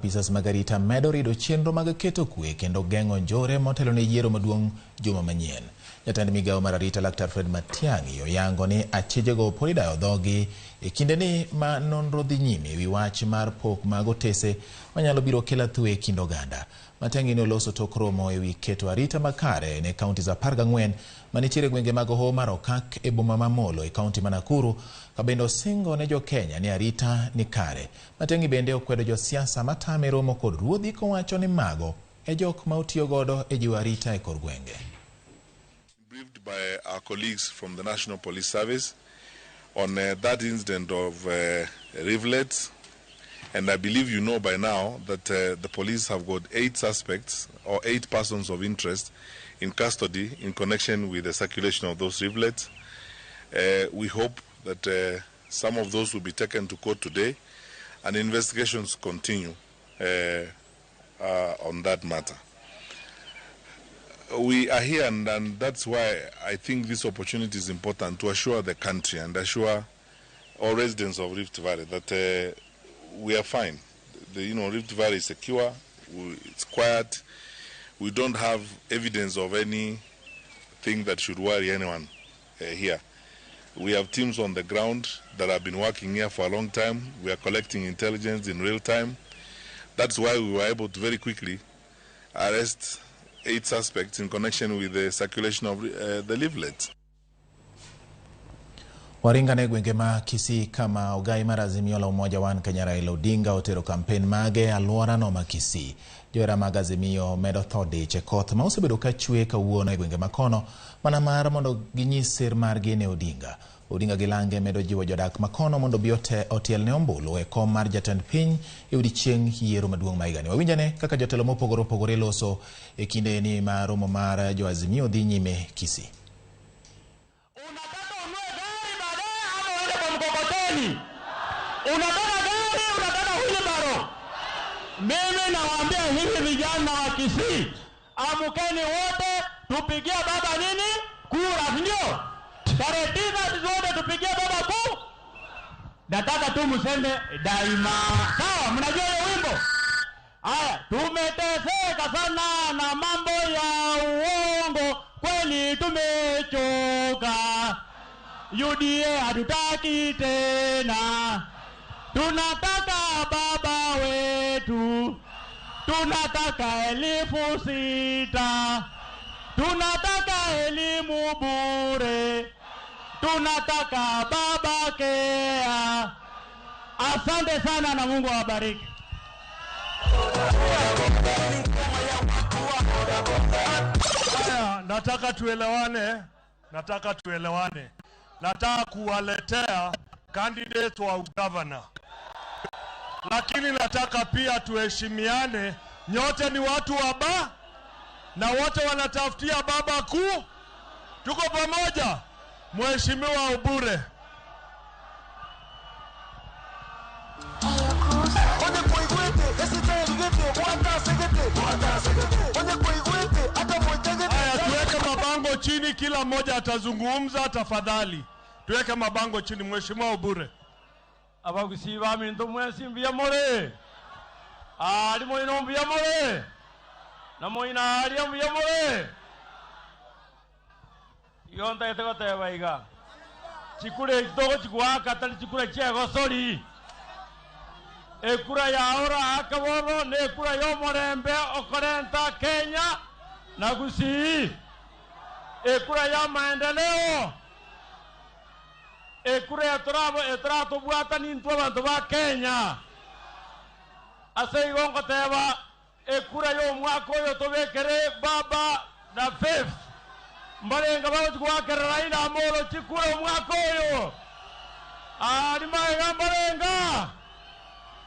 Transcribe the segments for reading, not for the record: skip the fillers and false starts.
Apisas mag arita medo rido chenro mag keto kwe kendo geng'o njore motelo ne yiero maduong' juma manyien. Jatend migawo mar arita Laktar Fred Matiang'i oyango ni achijego pod idayo dhogi e kindeni ma nonro dhi nyime ewi wach mar pok mag otese manyalo biro kelo athuwe e kind oganda. Matiang'i ne oloso tok romo ewi keto arita makare ne counties 14 manitiere e gwenge mag Hoho mar Okak e boma ma Molo e kaunti ma Nakuru ka bende osingo ne jo-Kenya ni arita ni kare. Matiang'i bende okwedo josiasa matame romo kod ruodhi kowacho ni mago e jok ma otiyo godo e jiwo arita e kor gwenge. Briefed by our colleagues from the National Police Service on that incident of rivulets, and I believe you know by now that the police have got 8 suspects or 8 persons of interest in custody in connection with the circulation of those rivulets. We hope that some of those will be taken to court today and investigations continue on that matter. We are here, and that's why I think this opportunity is important to assure the country and assure all residents of Rift Valley that we are fine. Rift Valley is secure, it's quiet. We don't have evidence of anything that should worry anyone here. We have teams on the ground that have been working here for a long time. We are collecting intelligence in real time. That's why we were able to very quickly arrest 8 suspects in connection with the circulation of the leaflet. Waringa ne gwenge ma Kisii kama ogai mar Azimio la Umoja One Kenya Raila Odinga otero kampen mage alwora no ma Kisii. Johera mag Azimio medo tho dich e koth ma osebedo ka chwe kawuono e gwenge makono mana mar mondo ginyis sir margi ne Odinga. Odinga gi lange medo jiwo jodak makono mondo obi otiel ne ombulu e kom mar jatend piny e odiechieng' yiero maduong' ma higani. Wawinjane kaka jotelo mopogore opogore loso e kinde ni ma romo mar jo Azimio dhi nyime Kisii. Unataka ununue gari baadaye ama uende kwa mkokoteni? Unataka gari, unataka wheelbarrow? Mimi nawaambia hivi vijana wa Kisii, amkeni wote tupigie baba nini? Kura, si ndio? Tarehe 9 sisi wote tupigie baba kura. Nataka tu mseme daima. Sawa, mnajua hiyo wimbo? Haya, tumeteseka sana na mambo ya uongo, kweli tumechoka. UDA hatutaki tena. Tunataka baba wetu. Tunataka 6,000. Tunataka elimu bure. Tunataka baba kea. Asante sana na Mungu awabariki. Haya, nataka tuelewane, nataka tuelewane. Nataka kuwaletea candidate wa governor. Lakini nataka pia tuheshimiane. Nyote ni watu wa ba na wote wanatafutia baba kuu. Tuko pamoja. Mheshimiwa Obure. Haya, tuweke mabango chini, kila mmoja atazungumza tafadhali. Tuweke mabango chini, Mheshimiwa Obure. Abagusiba minto mwesi mbia more. Ali moino mbia more. Na moina ali mbia more. Yonda etego teba iga. Chikure kitoko chikuaka tali chikure chego sori. Ekura ya ora akaboro ne ekura yo morembe okorenta Kenya na Gusii. Ekura ya maendeleo. Ekura ya torabo etrato bwata ni ntwa bantu ba Kenya. Ase igongo teba ekura yo mwako yo tobekere baba na fifth. Mbalenga bawo chikuakera Raila Amolo chikura mwako yo. Ali maega mbalenga.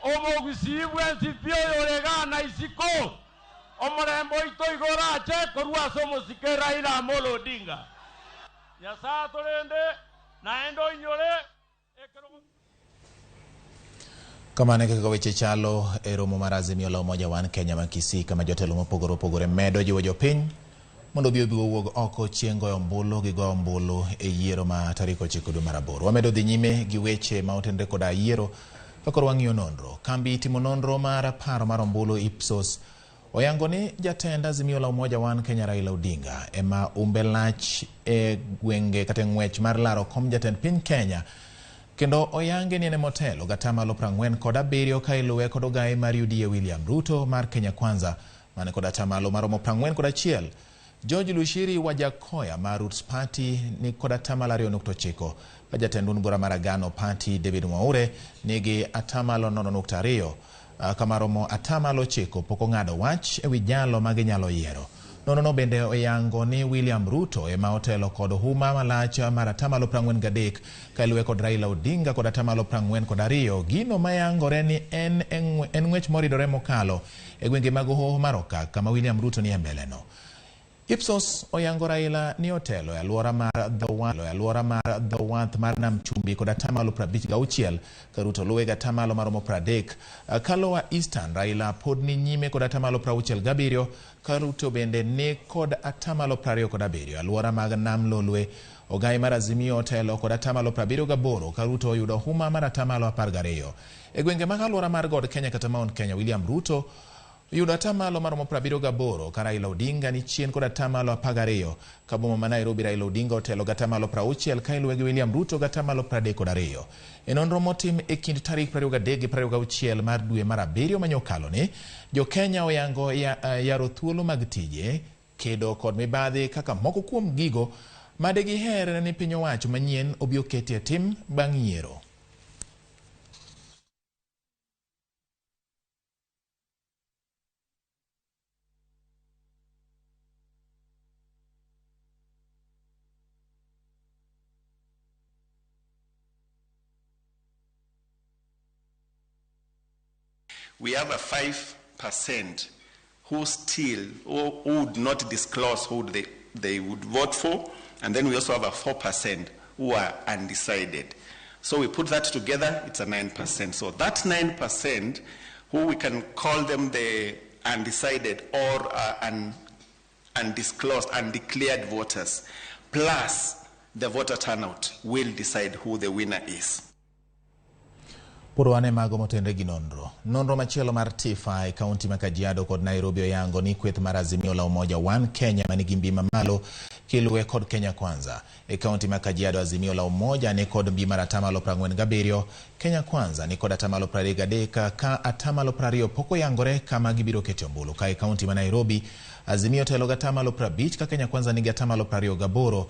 Omogusi bwensi pio yorega na isiko. Omorembo ito igora che korwa somo sike Raila Amolo Odinga. Nyasaye torende naendo inyore ekero. Kamano e kaka weche chalo e romo mar Azimio la Umoja One Kenya ma Kisii kama jotelo mopogore opogore medo jiwo jopiny mondo obi owuog oko chieng' goyo ombulu gi goyo ombulu e yiero ma tarik 9 dwe mar 8. Wamedo dhi nyime gi weche ma otenore koda yiero Ka koro wang'iyo nonro, kambi timo nonro mar paro mar ombulu Ipsos oyango ni jatend Azimio la Umoja One Kenya Raila Odinga ema umbe lach e gwenge kata e ng'wech mar laro kom jatend piny Kenya kendo oyange ni en emotelo gatamalo 47 ka iluwe kod ogaye mar UDA William Ruto mar Kenya Kwanza mane kod atamalo maromo 41. George Lushiri Wajackoyah mar Roots Party ni kod atamalo 2.9 ka jatend duond bura mar Agano Party David Mwaure nigi atamalo 0.2 kamaromo atamalo 9 pok ong'ado wach ewi jalo ma ginyalo yiero. Nonrono bende oyango ni William Ruto ema otelo kod huma malach mar atamalo 43 ka iluwe kod Raila Odinga kod atamalo 42 gino mayangore ni en ng'wech moridore mokalo e gwenge mag Hoho mar Okak kama William Ruto ni e mbele no. Ipsos oyango Raila ni otelo e alwora mar dho wath mar Nam Chumbi kod atamalo 56 ka Ruto luwe gi atamalo maromo 30. Ka Lower Eastern Raila pod ni nyime kod atamalo 67 ka Ruto bende ni kod atamalo 27. Alwora mag Nam Lolwe ogai mar Azimio otelo kod atamalo 78 ka Ruto oyudo huma mar atamalo 12. E gwenge mag alwora mar God Kenya kata Mount Kenya William Ruto yudo atamalo maromo 78 ka Raila Odinga ni chien kod atamalo 12 ka boma ma Nairobi Raila Odinga otelo gi atamalo 60 ka iluwe gi William Ruto gi atamalo 32. E nonro motim e kind tarik 23 gi 26 mar dwe mar abiriyo manyokalo ni, jo Kenya oyango yaro thuolo mag tije, kedo kod mibadhi kaka moko kuom gigo made giher ni piny owacho manyien obi oketi e tim bang' yiero. We have a 5% who still, who would not disclose who they would vote for, and then we also have a 4% who are undecided. So we put that together, it's a 9%. So that 9%, who we can call them the undecided or undisclosed, undeclared voters, plus the voter turnout will decide who the winner is. Poro ane mago motenre gi nonro. Nonro machielo mar TIFA e kaunti ma Kajiado kod Nairobi oyango ni kweth mar Azimio la Umoja One Kenya manigi mbi mamalo kiluwe kod Kenya Kwanza. E kaunti ma Kajiado Azimio la Umoja ni kod mbi mar atamalo 47, Kenya Kwanza ni kod atamalo 33 ka atamalo 20 pok oyangore kama gibiro kete ombulu. Ka e kaunti ma Nairobi Azimio telo gi atamalo 50 ka Kenya Kwanza nigi atamalo 28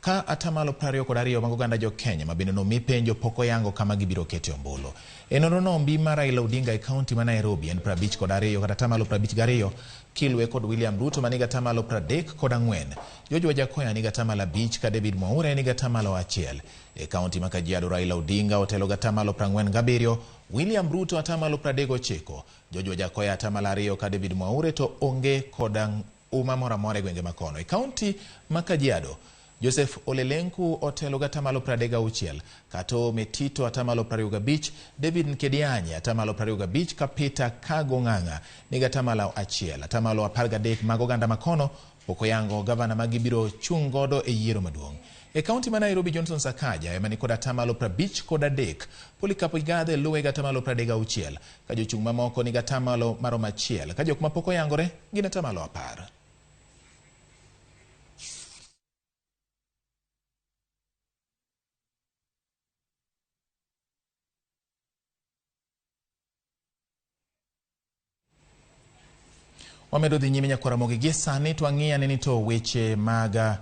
ka atamalo 22 mag oganda jo Kenya ma bende nomi penjo pok oyango kama gibiro kete ombulu. E nonrono mbi mar Raila Odinga e kaunti ma Nairobi en 52 kata atamalo 52 kiluwe kod William Ruto manigi atamalo 34. George Wajackoyah nigi atamalo 5 ka David Mwaure nigi atamalo 1. E kaunti ma Kajiado Raila Odinga otelo gi atamalo 47, William Ruto atamalo 39, George Wajackoyah atamalo 2 ka David Mwaure to onge kod uma moro amora e gwenge makono. E kaunti ma Kajiado Joseph Olelenku otelo gi atamalo 36, Kato Metito atamalo 25, David Nkedianye atamalo 25 ka Peter Kago Ng'ang'a nigi atamalo 1. Atamalo 13 mag oganda makono pok oyango gavana ma gibiro chung' godo e yiero maduong'. E kaunti ma Nairobi Johnson Sakaja ema ni kod atamalo 53, Polycarp Igathe luwe gi atamalo 36, ka jochung' mamoko nigi atamalo maromo 1, ka jok ma pok oyangore gin atamalo 10. Wamedo dhi nyime nyakwara Ramogi gie sani to wang'iyo ane ni to weche mag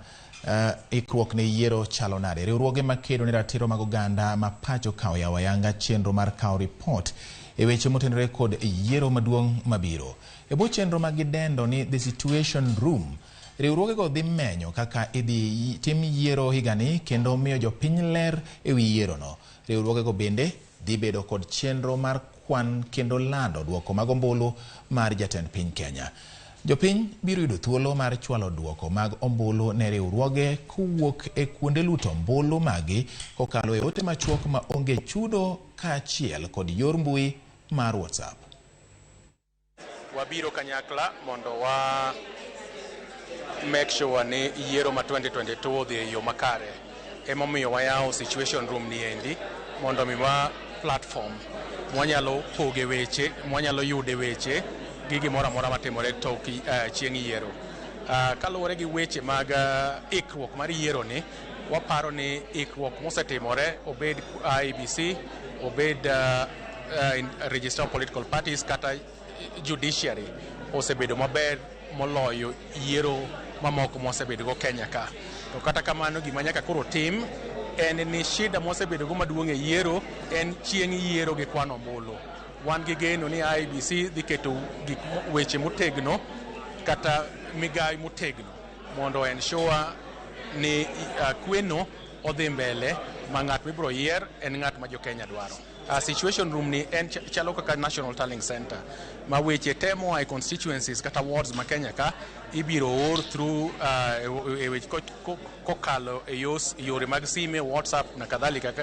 ikruok ne yiero chalo nade. Riwruoge makedo ne ratiro mag oganda ma pacho ka oyawo ayanga chenro mar kawo ripot e weche motenore kod yiero maduong' mabiro. E bwo chenro ma gidendo ni The Situation Room, riwruogego dhi menyo kaka idhi tim yiero higani kendo miyo jopiny ler ewi yierono. Riwruogego bende dhi bedo kod chenro mar kwan kendo lando duoko mag ombulu mar jatend piny Kenya. Jopiny biro yudo thuolo mar chwalo duoko mag ombulu ne riwruoge kowuok e kuonde luto ombulu magi kokalo e ote machuok ma onge chudo kaachiel kod yor mbui mar WhatsApp. Wabiro kanyakla mondo wa make sure ni yiero ma 2022 odhi e yo makare. Emomiyo wayawo situation room ni endi mondo mi wa platform Mwanyalo poge weche, mwanyalo yude weche gi gimoro amora matimore tok chieng' yiero. Kaluwore gi weche mag ikruok mar yiero ni, waparo ni ikruok mosetimore, obed IEBC, obed Registrar of Political Parties kata judiciary, osebedo maber moloyo yiero mamoko mosebedogo Kenya ka. To kata kamano, gima nyaka koro tim en ni shida mosebedogo maduong' e yiero en chieng' yiero gi kwano ombulu. Wan gi geno ni IEBC dhi keto gik weche motegno kata migawo motegno mondo ensure ni kweno odhi mbele ma ng'at mibiro yier en ng'at ma jo-Kenya dwaro. Situation room ni en chalo kaka National Tallying Center ma weche te moa e constituencies kata wards ma Kenya ka ibiro or through e weche kokalo e yore mag sime, WhatsApp na kadhalika,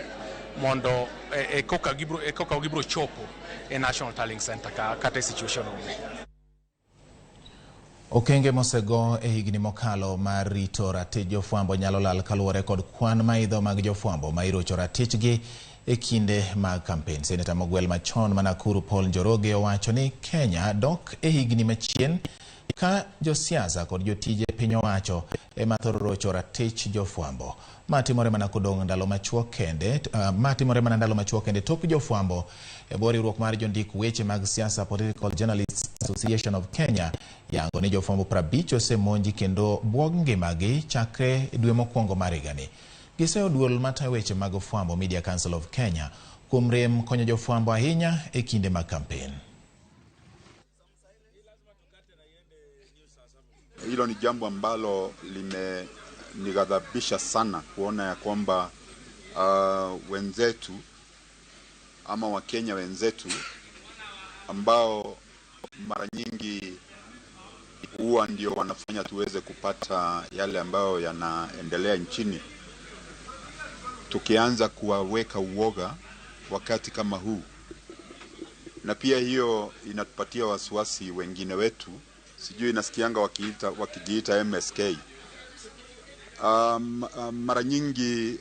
mondo e koka gibiro chopo e National Tallying Center ka kata e situation room ni. Okenge mosego e higni mokalo mar rito ratich jofwambo nyalo lal kaluwore kod kwan maidho mag jofwambo ma irocho ratichgi e kinde mag kampen. Seneta mogwel machon ma Nakuru Paul Njoroge owacho ni Kenya dok e higni machien ka josiasa kod jotije piny owacho ema thoro rocho ratich jofwambo. Ma timore mana kodong' ndalo machuok kende, ma timore mana ndalo machuok kende tok jofwambo e bwo riwruok mar jondik weche mag siasa, Political Journalists Association of Kenya, yango ni jofwambo 50 osemonji kendo buog ngimagi chakre dwe mokwongo mar higani. Giseyo duol matayo weche mag fwambo, Media Council of Kenya, kuom rem konyo jofwambo ahinya e kinde mag kampen. Hilo ni jambo ambalo limenighadhabisha sana kuona ya kwamba wenzetu ama Wakenya wenzetu ambao mara nyingi huwa ndio wanafanya tuweze kupata yale ambayo yanaendelea nchini, tukianza kuwaweka uoga wakati kama huu, na pia hiyo inatupatia wasiwasi wengine wetu, sijui nasikianga wakijiita MSK. Mara nyingi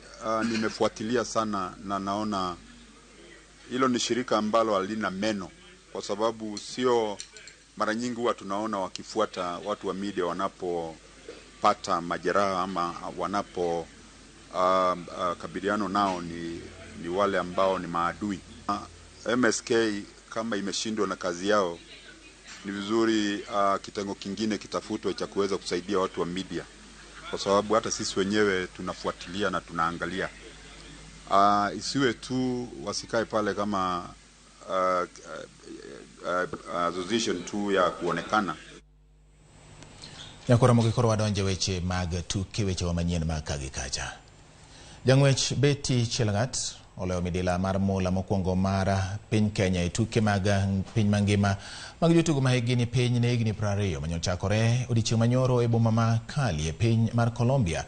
nimefuatilia sana na naona hilo ni shirika ambalo halina meno, kwa sababu sio mara nyingi huwa tunaona wakifuata watu wa media wanapopata majeraha ama wanapo kabiliano nao ni wale ambao ni maadui. MSK kama imeshindwa na kazi yao, ni vizuri kitengo kingine kitafutwe cha kuweza kusaidia watu wa media, kwa sababu hata sisi wenyewe tunafuatilia na tunaangalia. Isiwe tu wasikae pale kama association tu ya kuonekana. Nyakoro mogi koro wadonje weche mag tuke, wechewa manyien mag ka gi kacha. Jang'wech Betty Chelangat oloyo midila mar mula mokwongo mar piny Kenya e tuke mag piny mangima mag jotugo ma hikgi ni piny ne higni 20 manyochakore odiechieng' manyoro e boma ma Cali e piny mar Colombia.